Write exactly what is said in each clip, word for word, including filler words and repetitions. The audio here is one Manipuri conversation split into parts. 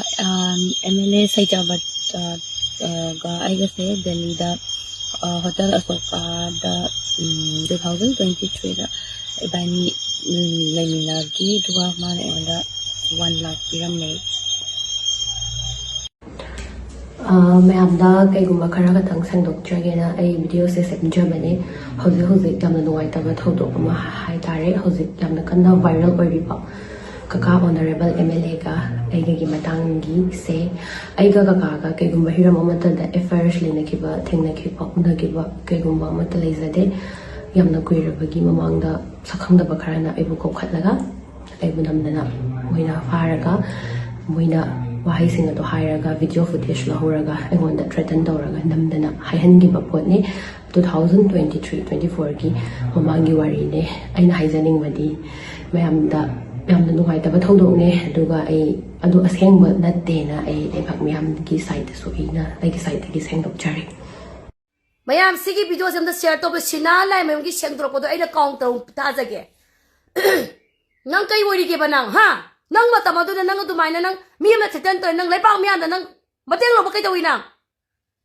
ꯑꯦꯝ ꯑꯦꯜ ꯑꯦ ꯁꯩꯖꯥꯕꯠꯒ ꯑꯩꯒꯁꯦ ꯗꯦꯜꯂꯤꯗ ꯍꯣꯇꯦꯜ ꯑꯁꯣꯀꯥꯗ ꯇꯨ ꯊꯥꯎꯖꯟ ꯇ꯭ꯋꯦꯟꯇꯤ ꯊ꯭ꯔꯤꯗ ꯏꯕꯥꯅꯤ ꯂꯩꯃꯤꯟꯅꯈꯤ꯫ ꯑꯗꯨꯒ ꯃꯥꯅ ꯑꯩꯉꯣꯟꯗ ꯋꯥꯟ ꯂꯥꯛ ꯄꯤꯔꯝꯃꯦ꯫ ꯑ, ꯃꯌꯥꯝꯗ ꯀꯩꯒꯨꯝꯕ ꯈꯔ ꯈꯛꯇꯪ ꯁꯟꯗꯣꯛꯆꯒꯦꯅ ꯑꯩ ꯚꯤꯗꯤꯑꯣꯁꯦ ꯁꯦꯝꯖꯕꯅꯦ꯫ ꯍꯧꯖꯤꯛ ꯍꯧꯖꯤꯛ ꯌꯥꯝꯅ ꯅꯨꯡꯉꯥꯏꯇꯕ ꯊꯧꯗꯣꯛ ꯑꯃ ꯍꯥꯏ ꯇꯥꯔꯦ, ꯍꯧꯖꯤꯛ ꯌꯥꯝꯅ ꯀꯟꯅ ꯚꯥꯏꯔꯦꯜ ꯑꯣꯏꯔꯤꯕ ꯀꯀꯥ ꯑꯣꯅꯔꯦꯕꯜ ꯑꯦꯝ ꯑꯦꯜ ꯑꯦꯒ ꯑꯩꯒꯒꯤ ꯃꯇꯥꯡꯒꯤꯁꯦ꯫ ꯑꯩꯒ ꯀꯀꯥꯒ ꯀꯩꯒꯨꯝꯕ ꯍꯤꯔꯝ ꯑꯃꯠꯇꯗ ꯑꯦꯐ ꯑꯥꯏ ꯑꯥꯔꯁ ꯂꯩꯅꯈꯤꯕ, ꯊꯦꯡꯅꯈꯤꯕ, ꯎꯅꯈꯤꯕ ꯀꯩꯒꯨꯝꯕ ꯑꯃꯠꯇ ꯂꯩꯖꯗꯦ꯫ ꯌꯥꯝꯅ ꯀꯨꯏꯔꯕꯒꯤ ꯃꯃꯥꯡꯗ ꯁꯛꯈꯪꯗꯕ ꯈꯔꯅ ꯑꯩꯕꯨ ꯀꯧꯈꯠꯂꯒ ꯑꯩꯕꯨ ꯅꯝꯗꯅ ꯃꯣꯏꯅ ꯐꯥꯔꯒ, ꯃꯣꯏꯅ ꯋꯥꯍꯩꯁꯤꯡ ꯑꯗꯣ ꯍꯥꯏꯔꯒ, ꯚꯤꯗꯤꯑꯣ ꯐꯨꯇꯦꯖ ꯂꯧꯍꯧꯔꯒ ꯑꯩꯉꯣꯟꯗ ꯊ꯭ꯔꯦꯇꯟ ꯇꯧꯔꯒ ꯅꯝꯗꯅ ꯍꯥꯏꯍꯟꯈꯤꯕ ꯄꯣꯠꯅꯤ꯫ Two thousand twenty three twenty ꯐꯣꯔꯒꯤ ꯃꯃꯥꯡꯒꯤ ꯋꯥꯔꯤꯅꯦ꯫ ꯑꯩꯅ ꯍꯥꯏꯖꯅꯤꯡꯕꯗꯤ, ꯃꯌꯥꯝꯗ ꯌꯥꯝꯅ ꯅꯨꯡꯉꯥꯏꯇꯕ ꯊꯧꯗꯣꯛꯅꯦ꯫ ꯑꯗꯨꯒ ꯑꯩ ꯑꯗꯨ ꯑꯁꯦꯡꯕ ꯅꯠꯇꯦꯅ ꯑꯩ ꯂꯩꯕꯥꯛ ꯃꯤꯌꯥꯝꯒꯤ ꯁꯥꯏꯠꯇꯁꯨ ꯑꯩꯅ, ꯑꯩꯒꯤ ꯁꯥꯏꯠꯇꯒꯤ ꯁꯦꯡꯗꯣꯛꯆꯔꯤ꯫ ꯃꯌꯥꯝ, ꯁꯤꯒꯤ ꯚꯤꯗꯤꯑꯣꯁꯦ ꯑꯝꯇ ꯁꯤꯌꯔ ꯇꯧꯕ, ꯁꯤꯅꯥ ꯂꯥꯏꯃꯌꯨꯝꯒꯤ ꯁꯦꯡꯗꯣꯔꯛꯄꯗꯣ ꯑꯩꯅ ꯀꯥꯎꯟ ꯇꯧ ꯇꯥꯖꯒꯦ꯫ ꯅꯪ ꯀꯩ ꯑꯣꯏꯔꯤꯒꯦꯕ ꯅꯪ, ꯍꯥ? ꯅꯪ ꯃꯇꯝ ꯑꯗꯨꯗ ꯅꯪ ꯑꯗꯨꯃꯥꯏꯅ ꯅꯪ ꯃꯤ ꯑꯃ ꯊ꯭ꯔꯦꯇꯟ ꯇꯧꯔꯦ, ꯅꯪ ꯂꯩꯕꯥꯛ ꯃꯤꯌꯥꯝꯗ ꯅꯪ ꯃꯇꯦꯡ ꯂꯧꯕ ꯀꯩꯗꯧꯏ ꯅꯪ?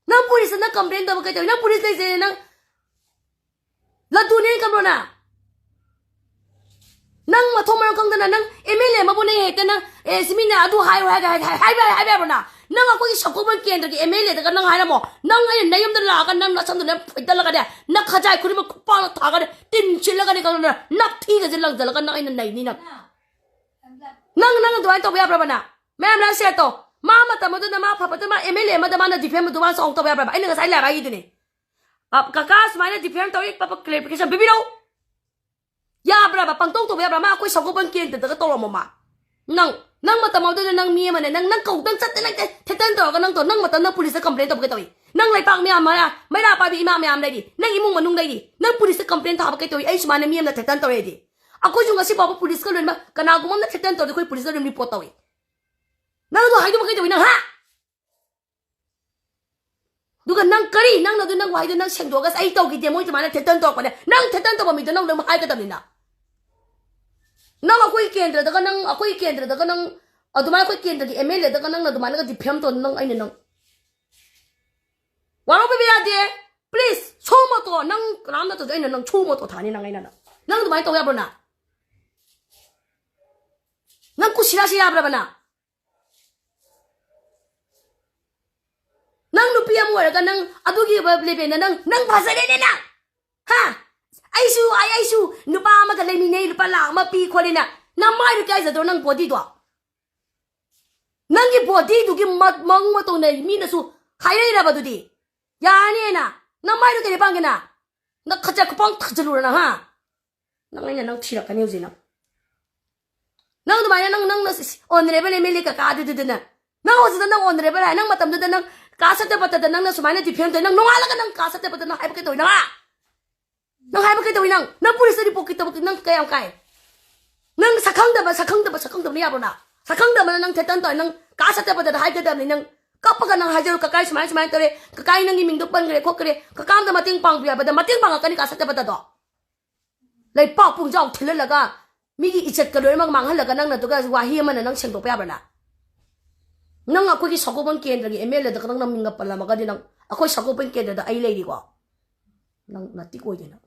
ꯅꯪ ꯄꯨꯂꯤꯁꯇ ꯅꯪ ꯀꯝꯄ꯭ꯂꯦꯟ ꯇꯧꯕ ꯀꯩꯗꯧꯏ? ꯅꯪ ꯄꯨꯂꯤꯁ ꯂꯩꯖꯩ ꯅꯪ ꯂꯗꯨꯅꯦꯅ ꯈꯟꯕ꯭ꯔꯣ ꯅꯪ? ꯅꯪ ꯃꯊꯣꯡ ꯃꯔꯝ ꯈꯪꯗꯅ ꯅꯪ ꯑꯦꯝ ꯑꯦꯜ ꯑꯦ ꯑꯃꯕꯨ ꯅꯪ ꯍꯦꯛꯇ ꯅꯪ, "ꯑꯦ, ꯁꯤ ꯃꯤꯅ ꯑꯗꯨ ꯍꯥꯏꯔꯣ" ꯍꯥꯏꯒ ꯍꯥꯏ-, ꯍꯥꯏ-, ꯍꯥꯏꯕ ꯌꯥ-, ꯍꯥꯏꯕ ꯌꯥꯕ꯭ꯔꯣ ꯅꯪ? ꯅꯪ ꯑꯩꯈꯣꯏꯒꯤ ꯁꯒꯣꯜꯕꯟ ꯀꯦꯟꯗ꯭ꯔꯒꯤ ꯑꯦꯝ ꯑꯦꯜ ꯑꯦꯗꯒ ꯅꯪ ꯍꯥꯏꯔꯝꯃꯣ, ꯅꯪ ꯑꯩꯅ ꯅꯌꯨꯝꯗ ꯂꯥꯛꯑꯒ ꯅꯪ ꯅꯁꯝꯗꯨꯅ ꯐꯣꯏꯗꯠꯂꯒꯅꯦ, ꯅꯈꯖꯥꯏ ꯈꯨꯗꯤꯡꯃꯛ ꯈꯨꯄꯥꯛꯅ ꯊꯥꯒꯅꯤ, ꯇꯤꯟ ꯁꯤꯠꯂꯒꯅꯤ ꯈꯪꯗꯅ, ꯅꯞꯊꯤꯒꯁꯦ ꯂꯪꯖꯜꯂꯒ ꯅꯪ ꯑꯩꯅ ꯅꯩꯅꯤ ꯅꯪ꯫ ꯅꯪ, ꯅꯪ ꯑꯗꯨꯃꯥꯏꯅ ꯇꯧꯕ ꯌꯥꯕ꯭ꯔꯕ ꯅꯪ? ꯃꯌꯥꯝ ꯂꯥꯏ ꯁꯦ ꯇꯧ꯫ ꯃꯥ ꯃꯇꯝ ꯑꯗꯨꯗ ꯃꯥ ꯐꯕꯗ ꯃꯥ ꯑꯦꯝ ꯑꯦꯜ ꯑꯦ ꯑꯃꯗ ꯃꯥꯅ ꯗꯤꯐꯦꯝ ꯑꯗꯨꯃꯥꯏꯅ ꯆꯥꯎꯅ ꯇꯧꯕ ꯌꯥꯕ꯭ꯔꯕ? ꯑꯩꯅ ꯉꯁꯥꯏ ꯂꯥꯏꯕ ꯍꯥꯏꯈꯤꯗꯨꯅꯤ꯫ ꯑ, ꯀꯀꯥ ꯁꯨꯃꯥꯏꯅ ꯗꯤꯐꯦꯝ ꯇꯧꯔꯤ, ꯄꯞ, ꯄꯞ, ꯀ꯭ꯂꯦꯔꯤꯐꯤꯀꯦꯁꯟ ꯄꯤꯕꯤꯔꯛꯎ꯫ ꯌꯥꯕ꯭ꯔꯕ? ꯄꯪꯇꯧ ꯇꯧꯕ ꯌꯥꯕ꯭ꯔꯥ? ꯃꯥ ꯑꯩꯈꯣꯏ ꯁꯒꯣꯜꯕꯟ ꯀꯦꯟꯗ꯭ꯔꯗꯒ ꯇꯧꯔꯝꯃꯣ ꯃꯥ꯫ ꯅꯪ, ꯅꯪ ꯃꯇꯝ ꯑꯗꯨꯗ ꯅꯪ ꯃꯤ ꯑꯃꯅꯦ, ꯅꯪ, ꯅꯪ ꯀꯧꯗꯪ ꯆꯠꯇꯦ, ꯅꯪ ꯊꯦꯇꯟ ꯇꯧꯔꯒ ꯅꯪ ꯇꯧ, ꯅꯪ ꯃꯇꯝ ꯅꯪ ꯄꯨꯂꯤꯁꯇ ꯀꯝꯄ꯭ꯂꯦꯟ ꯇꯧꯕ ꯀꯩ ꯇꯧꯏ? ꯅꯪ ꯂꯩꯄꯥꯛ ꯃꯌꯥꯝ ꯃꯔꯥ-, ꯃꯩꯔꯥ ꯄꯥꯏꯕꯤ ꯏꯃꯥ ꯃꯌꯥꯝ ꯂꯩꯔꯤ, ꯅꯪ ꯏꯃꯨꯡ ꯃꯅꯨꯡ ꯂꯩꯔꯤ, ꯅꯪ ꯄꯨꯂꯤꯁꯇ ꯀꯝꯄ꯭ꯂꯦꯟ ꯊꯥꯕ ꯀꯩ ꯇꯧꯏ? ꯑꯩ ꯁꯨꯃꯥꯏꯅ ꯃꯤ ꯑꯃꯅ ꯊꯦꯇꯟ ꯇꯧꯔꯦꯗꯤ꯫ ꯑꯩꯈꯣꯏꯁꯨ ꯉꯁꯤ ꯐꯥꯎꯕ ꯄꯨꯂꯤꯁꯀ ꯂꯣꯏꯅꯃꯛ ꯀꯅꯥꯒꯨꯝꯕ ꯑꯃꯅ ꯊꯦꯇꯟ ꯇꯧꯔꯗꯤ ꯑꯩꯈꯣꯏ ꯄꯨꯂꯤꯁꯇ ꯑꯗꯨꯝ ꯔꯤꯄꯣꯔꯠ ꯇꯧꯏ꯫ ꯅꯪ ꯑꯗꯨ ꯍꯥꯏꯗꯨꯕ ꯀꯩ ꯇꯧꯏ ꯅꯪ, ꯍꯥ? ꯑꯗꯨꯒ ꯅꯪ ꯀꯔꯤ, ꯅꯪꯅ ꯑꯗꯨ ꯅꯪ ꯋꯥꯍꯩꯗꯣ ꯅꯪ ꯁꯦꯡꯗꯣꯛꯑꯒ, "ꯑꯩ ꯇꯧꯈꯤꯗꯦ, ꯃꯣꯏ ꯑꯗꯨꯃꯥꯏꯅ ꯊꯦꯇꯟ ꯇꯧꯔꯛꯄꯅꯦ"? ꯅꯪ ꯊꯦꯇꯟ ꯇꯧꯕ ꯃꯤꯗꯣ ꯅꯪ ꯑꯗꯨꯝ ꯍꯥꯏꯒꯗꯕꯅꯤꯅ꯫ ꯅꯪ ꯑꯩꯈꯣꯏ ꯀꯦꯟꯗ꯭ꯔꯗꯒ ꯅꯪ, ꯑꯩꯈꯣꯏ ꯀꯦꯟꯗ꯭ꯔꯗꯒ ꯅꯪ, ꯑꯗꯨꯃꯥꯏꯅ ꯑꯩꯈꯣꯏ ꯀꯦꯟꯗ꯭ꯔꯒꯤ ꯑꯦꯝ ꯑꯦꯜ ꯑꯦꯗꯒ ꯅꯪꯅ ꯑꯗꯨꯃꯥꯏꯅꯒ ꯗꯤꯐꯦꯝ ꯇꯧ, ꯅꯪ ꯑꯩꯅ ꯅꯪ ꯋꯥꯔꯧꯕꯤꯕ ꯌꯥꯗꯦ꯫ ꯄ꯭ꯂꯤꯖ, ꯁꯣ ꯃꯣꯇꯣ, ꯅꯪ ꯀꯅꯥꯝ ꯅꯠꯇ꯭ꯔꯁꯨ ꯑꯩꯅ ꯅꯪ ꯁꯣ ꯃꯣꯇꯣ ꯊꯥꯅꯤ ꯅꯪ ꯑꯩꯅ ꯅꯪ ꯅꯪ ꯑꯗꯨꯃꯥꯏꯅ ꯇꯧ ꯌꯥꯕ꯭ꯔꯣ ꯅꯪ? ꯅꯪ ꯀꯨꯁꯤꯔꯥꯁꯤ ꯌꯥꯕ꯭ꯔꯕ ꯅꯪ? ꯅꯪ ꯅꯨꯄꯤ ꯑꯃ ꯑꯣꯏꯔꯒ ꯅꯪ ꯑꯗꯨꯒꯤ ꯂꯦꯕꯦꯜꯗ ꯅꯪ ꯅꯪ ꯐꯖꯔꯦꯅꯦ ꯅꯪ꯫ ꯍꯥ? ꯑꯩꯁꯨ ꯑꯩ ꯑꯩꯁꯨ ꯅꯨꯄꯥ ꯑꯃꯒ ꯂꯩꯃꯤꯟꯅꯩ, ꯂꯨꯄꯥ ꯂꯥꯛ ꯑꯃ ꯄꯤ ꯈꯣꯠꯂꯦꯅ꯫ ꯅꯃꯥꯏꯗꯨ ꯀꯥꯏꯖꯗ꯭ꯔꯣ ꯅꯪ ꯕꯣꯗꯤꯗꯣ? ꯅꯪꯒꯤ ꯕꯣꯗꯤꯗꯨꯒꯤ ꯃ- ꯃꯑꯣꯡ ꯃꯇꯧꯅ ꯃꯤꯅꯁꯨ ꯍꯥꯏꯔꯛꯏꯔꯕ ꯑꯗꯨꯗꯤ? ꯌꯥꯔꯅꯤꯅ ꯅꯃꯥꯏꯗꯨ ꯀꯩꯗꯤ ꯄꯥꯡꯒꯦꯅ? ꯅꯪ ꯈꯖ ꯈꯨꯄꯥꯡ ꯊꯥꯖꯤꯜꯂꯨꯔꯅ ꯍꯥ? ꯅꯪ ꯑꯩꯅ ꯅꯪ ꯊꯤꯔꯛꯀꯅꯤ ꯍꯧꯖꯤꯛ ꯅꯪ꯫ ꯅꯪ ꯑꯗꯨꯃꯥꯏꯅ ꯅꯪ ꯅꯪꯅ ꯑꯣꯅꯔꯦꯕꯜ ꯑꯦꯝ ꯑꯦꯜ ꯑꯦ ꯀꯀꯥ ꯑꯗꯨꯗꯨꯗꯅ ꯅꯪ ꯍꯧꯖꯤꯛꯇ ꯅꯪ ꯑꯣꯅꯔꯦꯕꯜ ꯍꯥꯏ ꯅꯪ ꯃꯇꯝꯗꯨꯗ ꯅꯪ ꯀꯥ ꯁꯠꯇꯄꯇꯗ ꯅꯪꯅ ꯁꯨꯃꯥꯏꯅ ꯗꯤꯐꯦꯝ ꯇꯧꯋꯤ ꯅꯪ ꯅꯣꯡꯉꯥꯜꯂꯒ ꯅꯪ ꯀꯥ ꯁꯠꯇꯄꯇ ꯅꯪ ꯍꯥꯏꯕ ꯀꯩꯗꯧꯔꯤ ꯅꯪ ꯍꯥ? ꯅꯪ ꯍꯥꯏꯕ ꯀꯩꯗꯧꯔꯤ ꯅꯪ ꯅꯪ ꯄꯨꯂꯤꯁꯇ ꯔꯤꯄꯣꯔꯠ ꯀꯩꯗꯧꯕ ꯅꯪ ꯀꯌꯥꯝ ꯀꯥꯏ? ꯅꯪ ꯁꯛꯈꯪꯗꯕ ꯁꯛꯈꯪꯗꯕ ꯁꯛꯈꯪꯗꯕꯅ ꯌꯥꯕ꯭ꯔꯣ ꯅꯪ? ꯁꯛꯈꯪꯗꯕꯅ ꯅꯪ ꯊꯦꯇꯟ ꯇꯧꯔꯦ ꯅꯪ ꯀꯥ ꯁꯠꯇꯄꯇꯗ ꯍꯥꯏꯒꯗꯕꯅꯤ ꯅꯪ ꯀꯞꯄꯒ ꯅꯪ ꯍꯥꯏꯖꯔꯣ ꯀꯀꯥꯏ ꯁꯨꯃꯥꯏꯅ ꯁꯨꯃꯥꯏꯅ ꯇꯧꯔꯦ ꯀꯀꯥꯏ ꯅꯪꯒꯤ ꯃꯤꯡꯗꯣ ꯄꯟꯈ꯭ꯔꯦ ꯈꯣꯠꯈ꯭ꯔꯦ ꯀꯀꯥ ꯑꯝꯗ ꯃꯇꯦꯡ ꯄꯥꯡꯕꯤꯌꯨ ꯍꯥꯏꯕꯗ ꯃꯇꯦꯡ ꯄꯥꯡꯉꯛꯀꯅꯤ ꯀꯥ ꯁꯠꯇꯄꯇꯗꯣ꯫ ꯂꯩꯄꯥꯛ ꯄꯨꯡꯖꯥꯎ ꯊꯤꯜꯍꯜꯂꯒ ꯃꯤꯒꯤ ꯏꯖꯠꯀ ꯂꯣꯏꯅꯃꯛ ꯃꯥꯡꯍꯜꯂꯒ ꯅꯪꯅ ꯑꯗꯨꯒ ꯋꯥꯍꯩ ꯑꯃꯅ ꯅꯪ ꯁꯦꯡꯗꯣꯛꯄ ꯌꯥꯕ꯭ꯔꯥ ꯅꯪ? ꯅꯪ ꯑꯩꯈꯣꯏꯒꯤ ꯁꯒꯣꯜꯕꯟ ꯀꯦꯟꯗ꯭ꯔꯒꯤ ꯑꯦꯝ ꯑꯦꯜ ꯑꯦꯗ ꯈꯛꯇꯪ ꯅꯪ ꯃꯤꯡꯒ ꯄꯜꯂꯝꯃꯒꯗꯤ ꯅꯪ ꯑꯩꯈꯣꯏ ꯁꯒꯣꯜꯕꯟ ꯀꯦꯟꯗ꯭ꯔꯗ ꯑꯩ ꯂꯩꯔꯤꯀꯣ? ꯅꯪ ꯅꯇꯤꯛ ꯑꯣꯏꯗꯦ ꯅꯪ꯫